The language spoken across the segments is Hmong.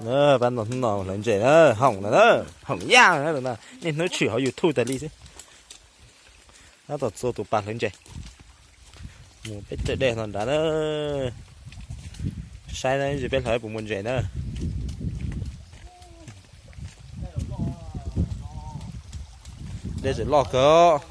Pab no hnub no hlawv ntses na, hoom na, hoom yaj na, niaj hnub tshwm hauv YouTube tas li xwb. Tab tom txua tus pas hlawv ntses. Mus peb tawm dej no nrad na. Saib na, ib ntsis peb hlawv puas muaj ntses na. Dej tseem loj kawg.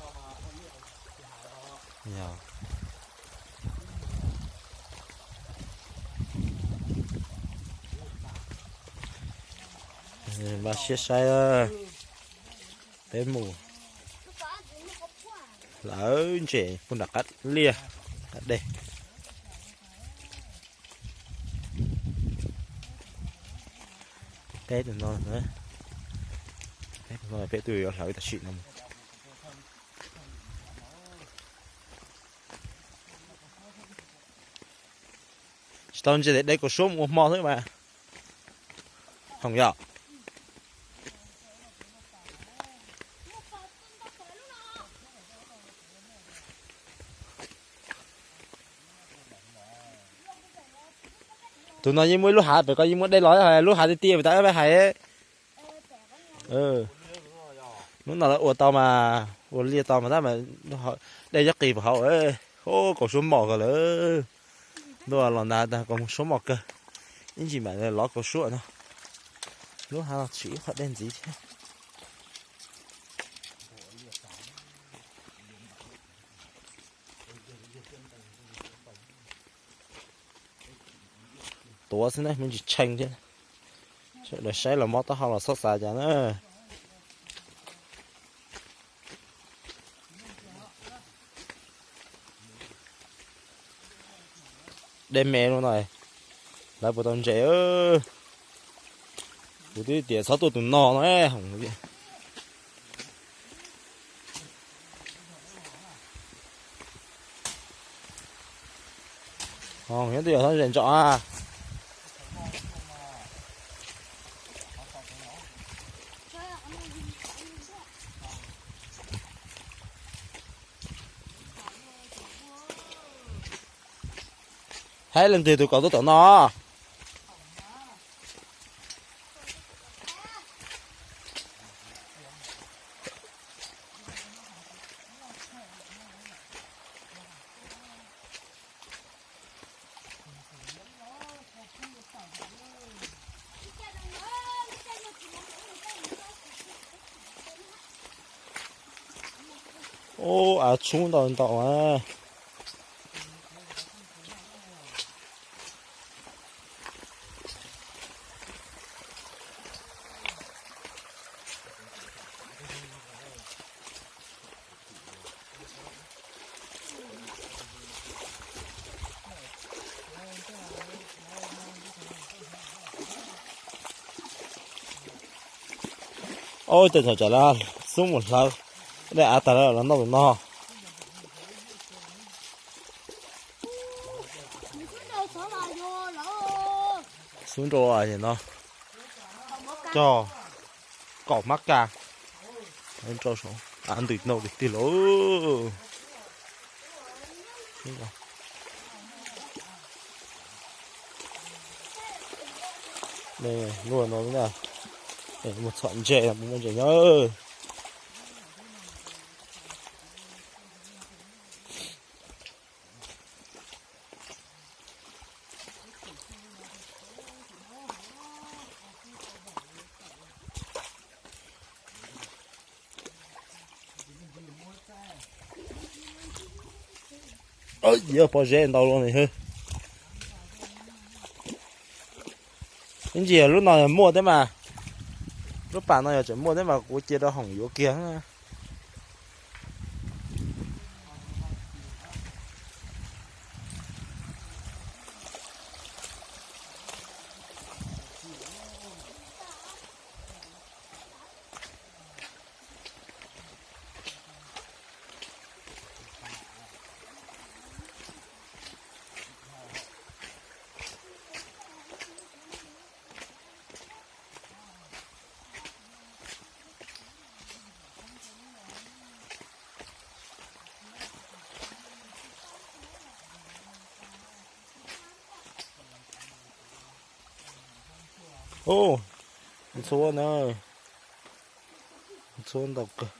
Npaj siab saib, peb mus hlawv ntses puag nram qab liaj, qab dej. Peb tus no, peb tus no peb twb yuav hlawv tam sim no. Tsis tau ntses, de kaus suab mus ua hmo xwb mas. Hoom yom. Tus no yeej muaj ib lub hav pem ko, yeej muaj dej los, lub hav tiaj tiaj pem tas peb hais. Hnub no lawv ua tau mas, ua liaj tau mas tab mas dej nyob qis puag hauv. Kaus suab mos kawg lawm. Ntuj, los nag tas kaus suab mos kawg. Ib ntsis mam lov kaus suab no. Lub hav no tsis ib qho dej ntxiv thiab. Tuav xwb na, me ntsis tshee thiab. Sawv daws saib los mob taub hau los txhob xav cas na. Dej me lub no, lawv puas tau ntses. Kuv twb tias txhob tuaj tus no no. Nyob twj ywm txhob ntses ntsos a. Hais leej twg tus kaus tuaj tom no. Ub, av tshub ntau ntau a. Ub, tej thaum tsam lawv xub mus hlawv dej av tag lawm los noj tus no. Xub nrau no, cog kaum mab kas rau saum av ntws no kwv tij lauj. Luaj no, mus txhom ntses, mus muaj ntses nyob. Yog pob zeb ntau luaj li. Ib ntsis lub no yog muaj thiab mas, lub pas no yog tseem muaj thiab mas kuv cia rau hoom yuav kiag. Ub, ntxhuab na, ntxhuab ntau kawg.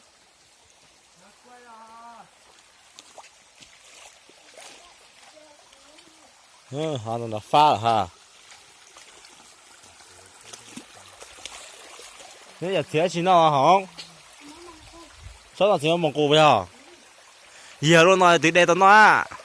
Hav no nrad fab lawm ha. Neb yam txiav tsis noj hov? Tsob no txiv mus qus puas yog? Yog, luaj no twv de tau noj a.